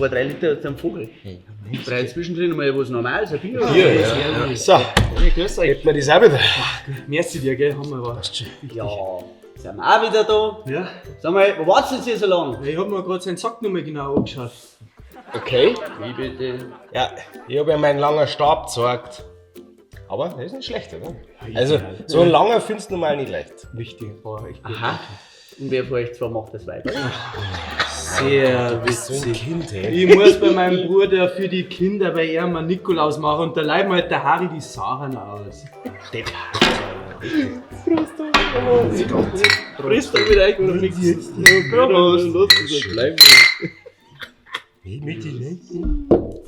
2, 3 Liter zum Vogel. Ich brauche zwischendrin mal was Normales, ein Bier. Bier, ja. So, Grüß euch. hätten wir das auch wieder. Merci dir, gell? Haben wir was. Ja, sind wir auch wieder da. Ja. Sag mal, wo warst du denn hier so lange? Ich hab mir gerade seinen Sack nochmal genau angeschaut. Okay. Wie bitte? Ja, ich habe ja meinen langen Stab gezeigt. Aber der ist nicht schlecht, oder? Also, so ein langer findest du normal nicht leicht. Wichtig, war echt gut. Aha. Und wer von euch zwei macht das weiter? Sehr So ein witzig. Kind, ey. Ich muss bei meinem Bruder für die Kinder bei ihm einen Nikolaus machen und da leiht mir halt der Harry die Sachen aus. Prost mit euch oder nichts? Prost. Mit die Leute.